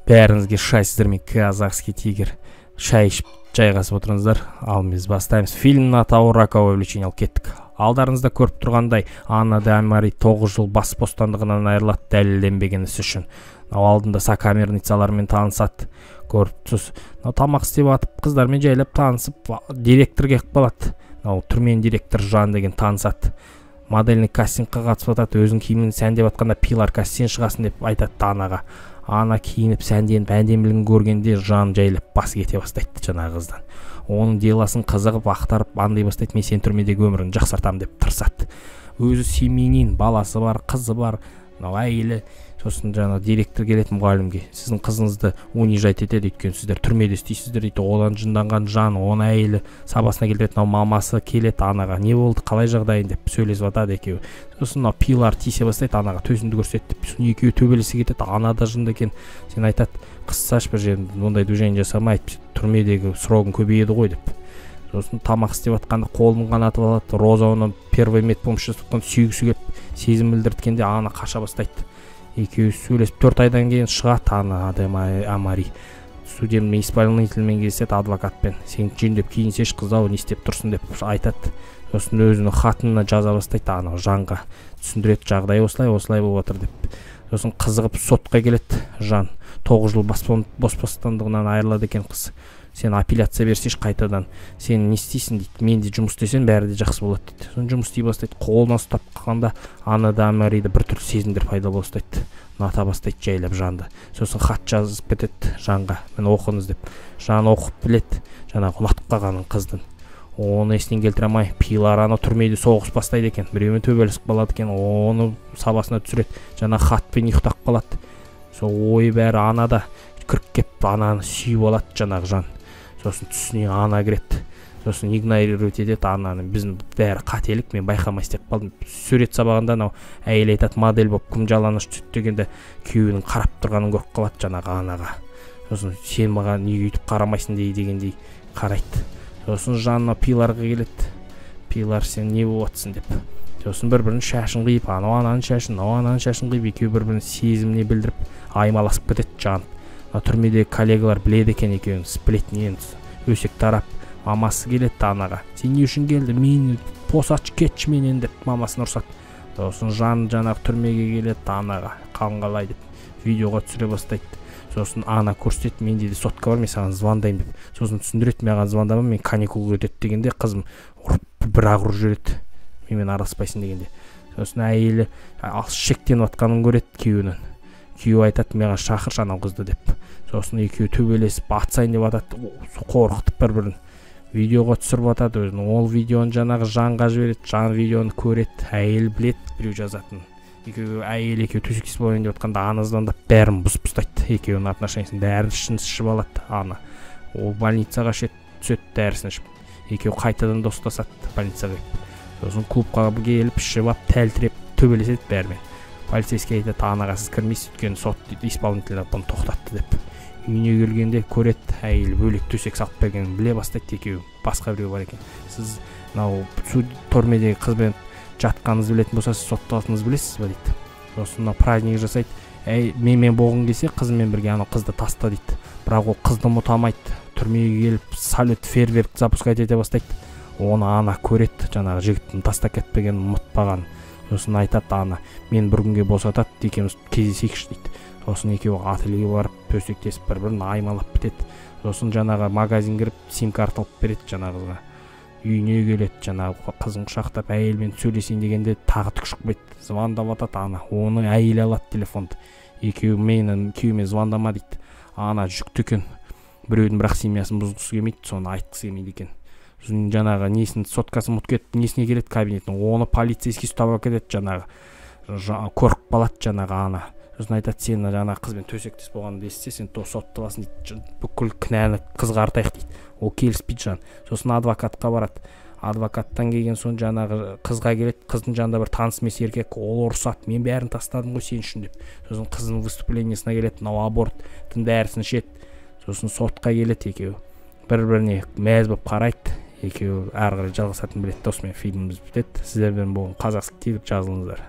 Бәріңізге шай, сіздермен Казахский тигр. Шай ішіп жайғасып отырыңыздар. Ал біз бастаймыз. Фильмнің атауы «Роковое влечение». Ал кеттік. Алдарыңызда көріп тұрғандай, Анна де Амари 9 жыл бас бостандығынан айырылады дәлелденбеген іс үшін. Мынау алдында сокамерницалармен танысады. Көріп тұрсыз. Мынау тамақ істеп атып, қыздармен жайлап танысып, директор келіп қалады. Мынау түрменің директоры Жан деген танысады. Модельный кастингқа қатысып жатады, өзінің киімін сәндеп жатқанда Пилар сен шығасың деп айтады Анаға. Ана киініп, сәнденіп, әдемілігін көргенде Жан жайлап басы кете бастайды жаңағы қыздан. Оның делосын қызығып ақтарып андай бастайды, мен сенің түрмедегі өміріңді жақсартамын деп тырысады. Өзі семьянин, баласы бар, қызы бар, мынау әйелі. Сосын жаңағы директор келеді мұғалімге, сіздің қызыңызды унижать етеді, өйткені сіздер түрмеде істейсіздер дейді. Одан жынданған Жан оны әйелі сабасына келтіреді. Мынау мамасы келеді Анаға, не болды, қалай жағдайың деп сөйлесіп жатады екеуі. Сосын мынау Пилар тиісе бастайды Анаға, төсіңді көрсет деп. Сосын екеуі төбелесе кетеді. Ана да жынды екен, сен айтады, қыссашы бір жерін, ондай движение жасама, әйтпесе түрмедегі срогың көбейеді ғой деп. Сосын тамақ істеп жатқанда қолын қанатып алады. Роза оны первый медпомощь жасап жатқанда сүйгісі келіп сезім білдірткенде Ана қаша бастайды. Екеуі сөйлесіп 4 айдан кейін шығады. Ана Амари судебный исполнительмен кездеседі, адвокатпен. Сен жөндеп киінсеші, қыз ау, не істеп тұрсың деп айтады. Сосын өзінің хатына жаза бастайды анау Жанға, түсіндіреді жағдай осылай осылай болып жатыр деп. Сосын қызығып сотқа келеді Жан. 9 жыл бас бостандығынан айырылады екен қыз. Сен апелляция берсеші қайтадан, сен не істейсің дейді, мен де жұмыс істесем бәрі де жақсы болады дейді. Сосын жұмыс істей бастайды. Қолынан ұстап қалғанда Анна да Амарида біртүрлі сезімдер пайда бола бастайды, ұната бастайды жайлап Жанды. Сосын хат жазып кетеді Жанға, міне оқыңыз деп. Жан оқып біледі жаңағы ұнатып қалғанын қыздың. Оны есінен келтіре алмай, Пилар ана түрмеде соғыс бастайды екен, біреумен төбелесіп қалады екен, оны сабасына түсіреді. Жаңа хатпен ұйықтап қалады. Сол ойы бәрі Анада, кіріп кетіп ананы сүйіп алады жаңағы Жан. Сосын түсіне Ана кіреді. Сосын игнорировать етеді ананы, біздің бәрі қателік, мен байқамай істеп қалдым. Сурет сабағында анау әйел айтады, модель болып кім жалаңаш түседі дегенде күйеуінің қарап тұрғанын көріп қалады жаңағы Анаға. Сосын сен маған неге өйтіп қарамайсың дегендей қарайды. Сосын Жанна Пиларға келеді. Пилар, сен не болып жатсың деп. Сосын бір-бірінің шашын қиып, анау ананың шашын, мынау ананың шашын қиып, екеуі бір-бірінің сезіміне білдіріп аймаласып кетеді Жан. Түрмедегі коллегалар біледі екен екеуінің сплетнен, өсек тарап. Мамасы келеді Анаға, сен не үшін келді, мені босатшы, кетші менен деп мамасын ұрсады. Сосын Жан жаңағы түрмеге келеді Анаға, қалың қалай деп видеоға түсіре бастайды. Сосын Ана көрсетеді, менде де сотка бар, мен саған звондаймын деп. Сосын түсіндіреді, маған звондама, мен каникулға кетеді дегенде қызым ұрып бір-ақ ұрып жібереді, менімен араласпайсың дегенде. Сосын әйелі шектеніп жатқанын көреді күйеуінің. Күйеуі айтады, маған шақыршы анау қызды деп. Сосын екеуі төбелесіп атсайын деп атады, қорқытып бір-бірін. Видеоға түсіріп атады өзін. Ол видеоны жаңағы Жанға жібереді, Жан видеоны көреді, әйел біледі біреу жазатынын. Екеуі әйел екеуі төсектесіп болайын деп жатқанда Ана звондап бәрін бұзып тастайды. Екеуінің отношениесін дәрісін ішіп алады Ана. Ол больницаға түседі дәрісін ішіп. Екеуі қайтадан достасады больницаға келіп. Сосын клубқа келіп ішіп алып тәлтіреп төбелеседі бәрімен. Полицейский айтады, Анаға сіз кірмейсіз, өйткені сот исполнитель бұны тоқтатты деп. Үйіне келгенде көреді, әйелі бөлек төсек салып бергенін біле бастайды, екеуі басқа біреу бар екен. Сіз мынау түрмедегі қызбен жатқаныңызды білетін болса, сіз сотталатыныңызды білесіз ба дейді. Сосын мынау праздник жасайды. Әй, менімен болғың келсе, қызыммен бірге анау қызды таста дейді. Бірақ ол қызды ұмыта алмайды. Түрмеге келіп салют, фейерверк запускать ете бастайды. Оны Ана көреді, жаңағы жігіттің тастап кетпегенін ұмытпаған. Сосын айтады Ана, мен бір күнге босатады, екеуміз кездесейікші дейді. Сосын екеуі ательеге барып төсектесіп бір-бірін аймалап бітеді. Сосын жаңағы магазин кіріп сим карта алып береді жаңағы қызға. Үйіне келеді, жаңағы қызын құшақтап әйелмен сөйлесейін дегенде тағы түк шықпайды. Звондап атады Ана, оны әйелі алады телефонды. Екеуі менің күйеуіме звондама дейді. Ана жүкті екен, біреудің бірақ семьясын бұзғысы келмейді, соны айтқысы келмейді екен. Сосын жаңағы несін, соткасын ұмытып кетіп, несіне келеді кабинетіне, оны полицейский ұстап алып кетеді жаңағы. Көріп қалады жаңағы Ана. Сосын айтады, сен жаңағы қызбен төсектес болғанды естісе, сен сотталасың дейді. Бүкіл кінәні қызға артайық дейді. Ол келіспейді Жан. Сосын адвокатқа барады. Адвокаттан келген соң жаңағы қызға келеді, қыздың жанында бір таныс емес еркек, ол ұрсады, мен бәрін тастадым ғой сен үшін деп. Сосын қыздың выступлениесіне келеді, мынау аборттың дәрісін ішеді. Сосын сотқа келеді екеуі. Бір-біріне мәз болып қарайды. Екеуі әрі қарай жалғасатынын біледі. Осымен фильміміз бітеді. Сіздермен болған Казахский тигр, жазылыңыздар.